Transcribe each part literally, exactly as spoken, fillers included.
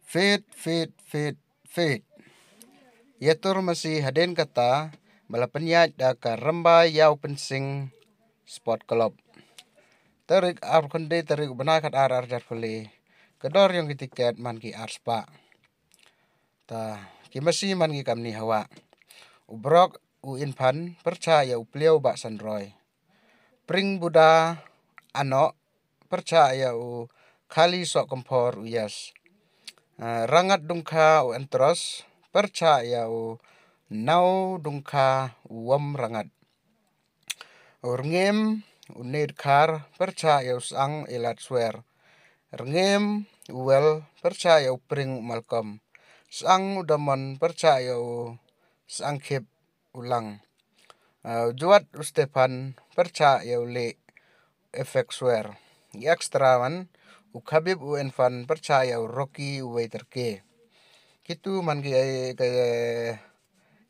Fit, fit, fit, fit. Yatur masi hadien kata, ba la pynïaid da ka Rymbai Ïawpynsing Sport Club. Tarik ar khynde tarik u bnai khatar ar hajar phaw le. Ka dor yong ki tiket man ki ar spah. Ta, ki masi man ki kamni hawa. U Brok u Infan, pyrchah ya u Pliau Bah Sanroi. Pring Buda Anok, pyrchah ya u Khali Sok Kymphor u Yas. Ah, Rangat Dungkha u Entros, pyrchah ya u Nau Dungkha u Wom Rangat. U Rngem u Nedkhar, pyrchah ya u Sang Elat Swer. Rngem u Wel, pyrchah ya u Pring u Malkom. Sang u Damon, pyrchah ya u Sang Khip u Lang. Ah, u Juat u Stefan, pyrchah ya u Le Efek Swer. I extra man, u Khabib u Enfan, pyrchah ya u Rocky u Waiter K. Kitu man ki ai ka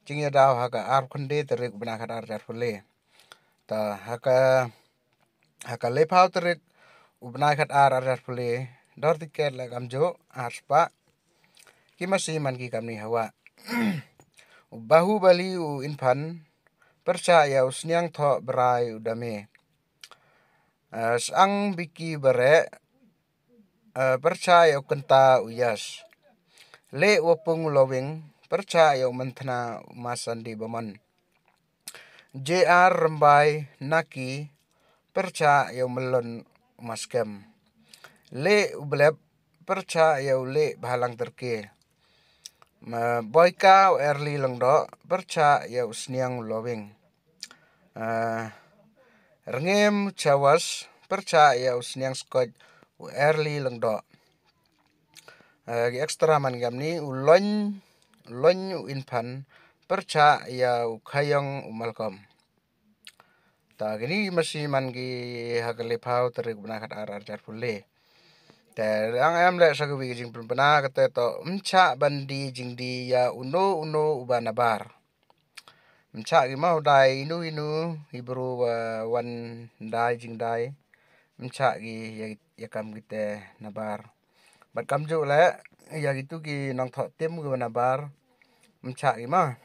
jingïadaw ha ka ar khynde tarik u bnai khatar ar hajar phaw le. Ta ha ka, ha ka lephaw tarik u bnai khatar ar hajar phaw le. Dor tiket la kamjooh ar spah. Ki masi man ki kamni hawa. U Bahubali u Infan, pyrchah ya u Sniang Thoh Brai u Dame. Ah, Sang Biki Bare, ah, pyrchah ya u Kynta u Yas. Le Wapung u Lowing, pyrchah ya u Manthna u Masandi Bamon. J R Rymbai Naki, pyrchah ya u Melon u Maskem. Le u Blep, pyrchah ya u Le Bhalang Terke. Ma Boika u Erli Lengdoh, pyrchah ya u Sniang u Lowing. Ah, Rngem Chawas, pyrchah ya u Sniang Skoit u Erli Lengdoh. Ah, ki extra man kamni, u Loin, Loin u Infan, pyrchah ya u Khayong u Malkom. Ta kini masi man ki ha ka lephaw tarik u bnai khatar ar hajar phaw le. Te ang em le sa ka wi ka jingpynbna kata to, mchah ban die jingdie ya uno uno u ba nabar. Mchah ki ma u dai inu inu, i bru wa wan dai jingdai. Mchah ki ya, ya kam kite nabar. Bad kamjooh le, ya kitu ki nongthoh tim ki wa nabar. Mchah ki ma.